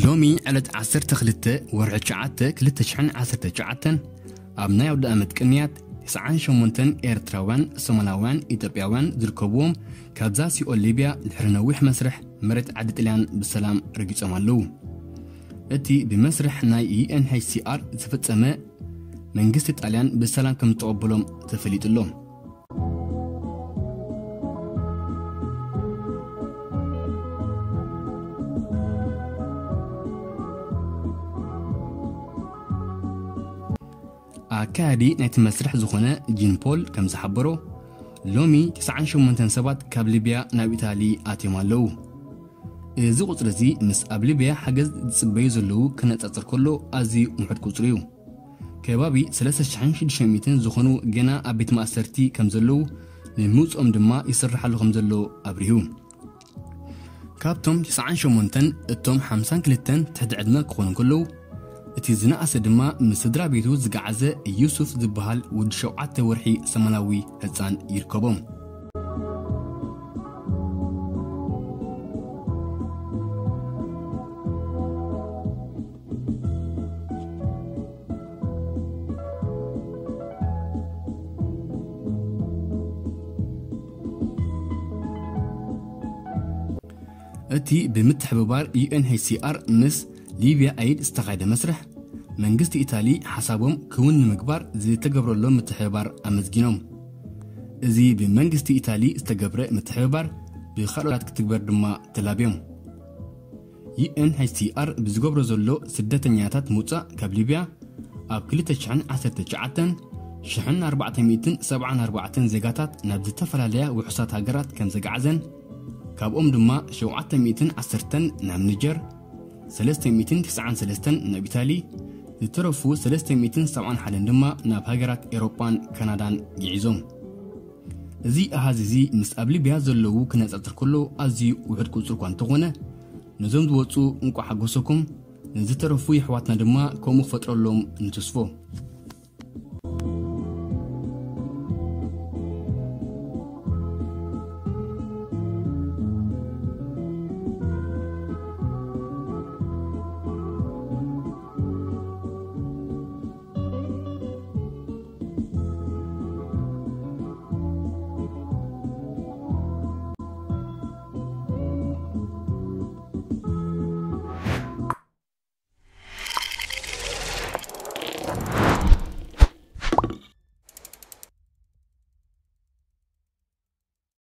ሎሚ ዕለት ዓሰርተ ክልተ ወርሒ ትሽዓተ ክልተ ሽሕን ዓሰርተ ትሽዓተን ኣብ ናይ ኣውደ ዓመት ቅንያት ተስዓን ሸሞንተን ኤርትራውያን፣ ሶማላውያን፣ ኢትዮጵያውያን ዝርከብዎም ካብዛ ሲኦል ሊብያ ድሕሪ ነዊሕ መስርሕ መሬት ዓዲ ጥልያን ብሰላም ረጊጾም ኣለዉ። እቲ ብመስርሕ ናይ ዩ ኤን ኤች ሲ ኣር ዝፈጸመ መንግስቲ ጣልያን ብሰላም ከም ዝተቐበሎም ተፈሊጡ ኣሎ። ኣካያዲ ናይቲ መስርሕ ዝኾነ ጂን ፖል ከም ዝሓበሮ፣ ሎሚ ተስዓን ሸሞንተን ሰባት ካብ ሊብያ ናብ ኢታሊ ኣትዮም ኣለዉ። እዚ ቁጽሪ እዚ ምስ ኣብ ሊብያ ሓገዝ ዝጽበዩ ዘለዉ ክነጻጸር ከሎ ኣዝዩ ውሑድ ቁጽሪ እዩ። ከባቢ ሰለስተ ሽሕን ሽዱሽተ ሚእትን ዝኾኑ ገና ኣብ ቤት ማእሰርቲ ከም ዘለዉ፣ ንምውጽኦም ድማ ይስርሓሉ ከም ዘሎ ኣብሪሁ። ካብቶም ተስዓን ሸሞንተን፣ እቶም ሓምሳን ክልተን ትሕቲ ዕድመ ክኾኑ እንከለዉ፣ እቲ ዝነኣሰ ድማ ምስ ስድራ ቤቱ ዝገዓዘ ዩሱፍ ዝበሃል ወዲ ሸውዓተ ወርሒ ሰማናዊ ህጻን ይርከቦም። እቲ ብምትሕብባር ዩ ኤን ኤች ሲ ኣር ምስ ሊብያ ኤይድ ዝተኻየደ መስርሕ፣ መንግስቲ ኢታሊ ሓሳቦም ክውን ንምግባር ዝተገብረሎም ምትሕብባር ኣመስጊኖም። እዚ ብመንግስቲ ኢታሊ ዝተገብረ ምትሕብባር ብኻልኦት ክትግበር ድማ ተላብዮም። ዩ ኤን ኤች ሲ ኣር ብዝገብሮ ዘሎ ስደተኛታት ምውጻእ ካብ ሊብያ፣ ኣብ ክልተ ሽሕን ዓሰርተ ትሽዓተን ሽሕን ኣርባዕተ ሚእትን ሰብዓን ኣርባዕተን ዜጋታት ናብ ዝተፈላለያ ውሑሳት ሃገራት ከም ዘገዓዘን፣ ካብኦም ድማ ሸውዓተ ሚእትን ዓሰርተን ናብ ኒጀር፣ ሰለስተ ሚእትን ትስዓን ሰለስተን ናብ ኢታሊ፣ ዝተረፉ ሰለስተ ሚእትን ሰብዓን ሓደን ድማ ናብ ሃገራት ኤውሮጳን ካናዳን ግዒዞም። እዚ ኣሃዝ እዚ ምስ ኣብ ሊብያ ዘለዉ ክነጻጸር ከሎ ኣዝዩ ውሑድ ቁጽሪ እኳ እንተኾነ፣ ነዞም ዝወጹ እንቋዕ ሓጎሰኩም፣ ንዝተረፉ የሕዋትና ድማ ከምኡ ክፈጥረሎም ንትስፎ።